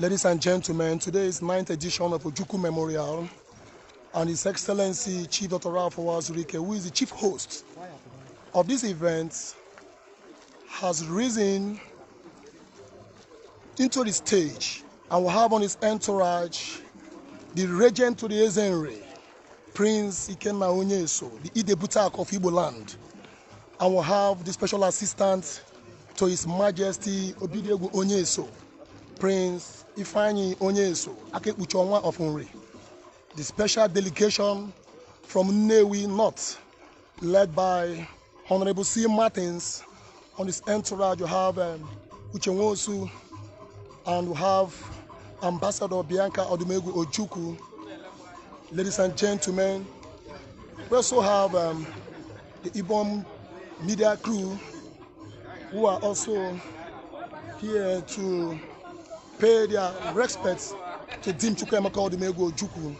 Ladies and gentlemen, today is 9th edition of Ojukwu Memorial, and His Excellency Chief Dr. Uwazuruike, who is the chief host of this event, has risen into the stage and will have on his entourage the Regent to the Ezeudo, Prince Ikenna Onyesoh, the Idebuteaku of Igboland, and will have the special assistant to His Majesty Obilobi of Uratta, Prince Ifeanyi Onyesoh, Akaepuchionwa of Owerri. The special delegation from Nnewi North, led by Honorable C. Martins. On his entourage, you have Uchenwosu, and we have Ambassador Bianca Odumegwu Ojukwu. Ladies and gentlemen, we also have the Ibom media crew, who are also here to pay their respects to Dim Chukwuemeka Odumegwu Ojukwu.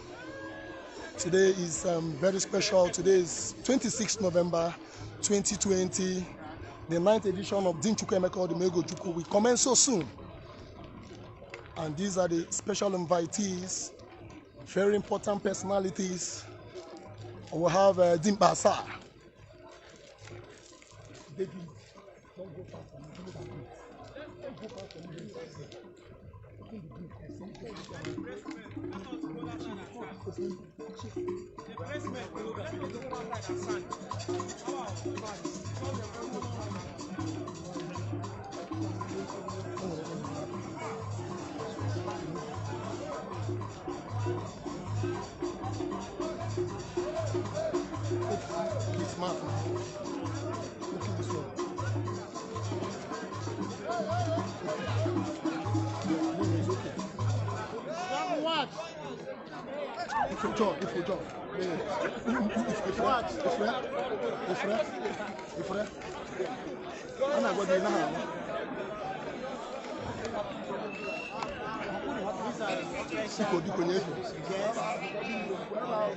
Today is very special. Today is 26th November 2020. The 9th edition of Dim Chukwuemeka Odumegwu Ojukwu will commence so soon. And these are the special invitees, very important personalities. We have Dim Basa. David, don't go fast.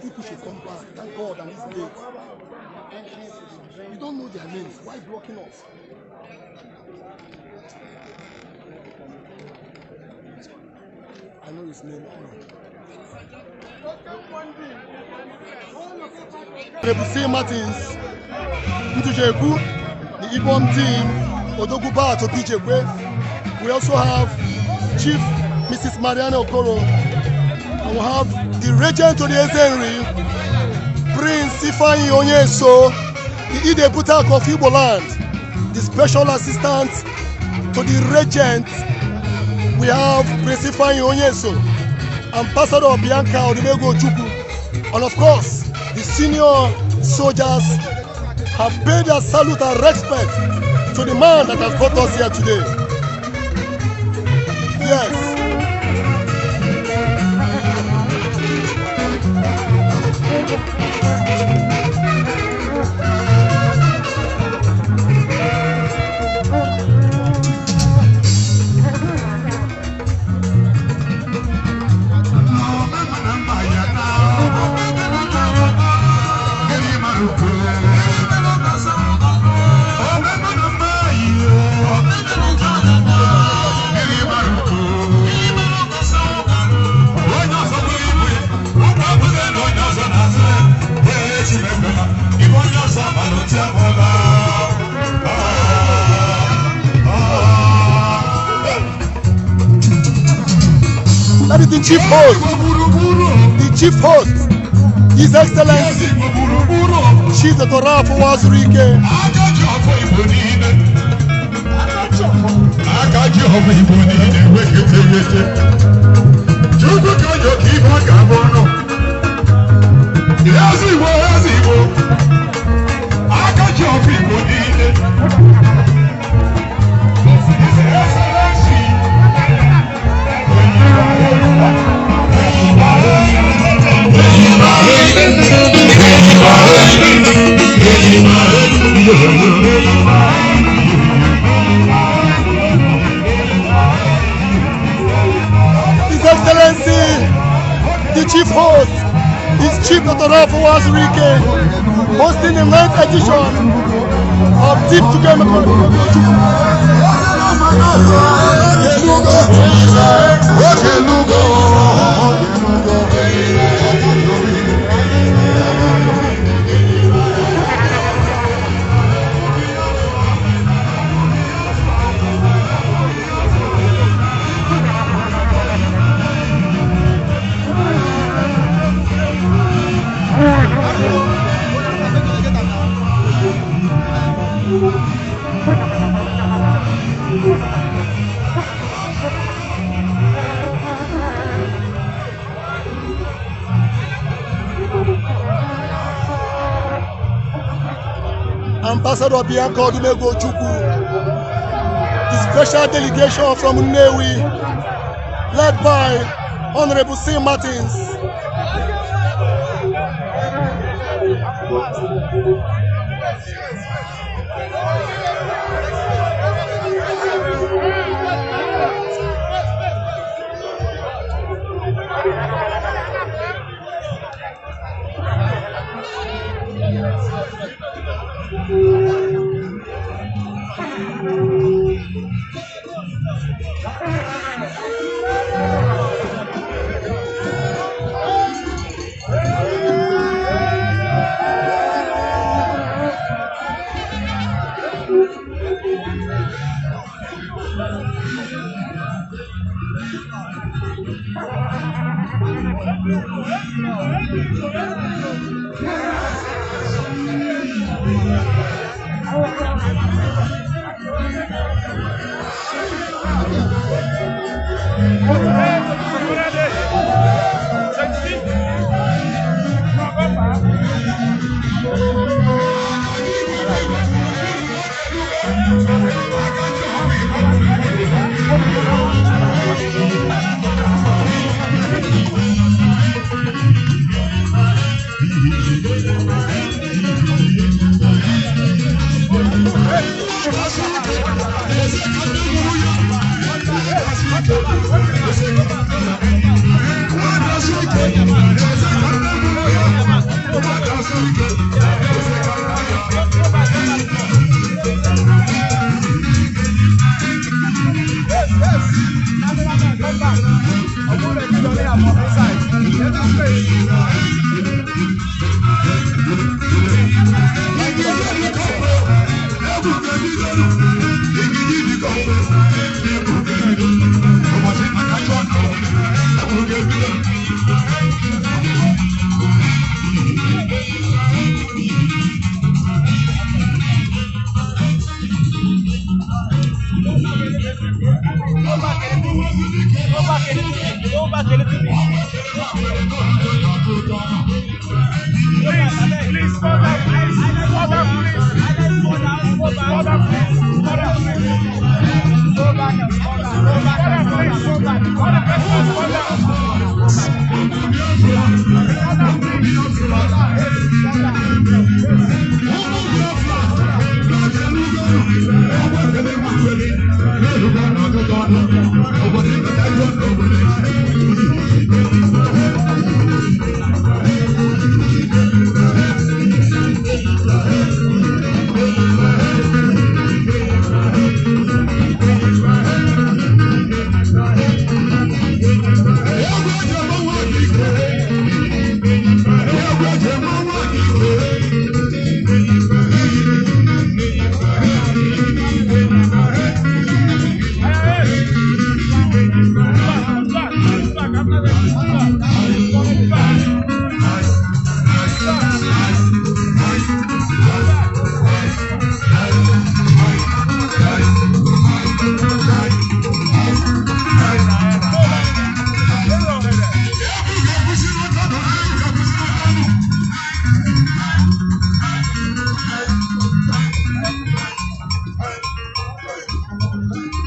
People should come back. Thank God and His late. We don't know their names. Why blocking us? I know his name. Prof. Martins, Ijele, the Ibom team, Odogwu to PJ. We also have Chief Mrs. Mariana Okoro, and we have the Regent to the Ezeudo, Prince Ifeanyi Onyesoh, the Idebuteaku of Igboland, the special assistant to the Regent. We have Prince Ifeanyi Onyesoh, Ambassador Bianca Odumegwu Ojukwu, and of course, the senior soldiers have paid their salute and respect to the man that has brought us here today. Yes. That is the chief host, His Excellency Chief Dr. Uwazuruike. His Excellency, the chief host, is Chief Dr. Uwazuruike, hosting the 9th edition of Dim Chukwuemeka Odumegwu Ojukwu. Ambassador Biafra Odumegwu Ojukwu, the special delegation from Nnewi, led by Honorable C. Martins.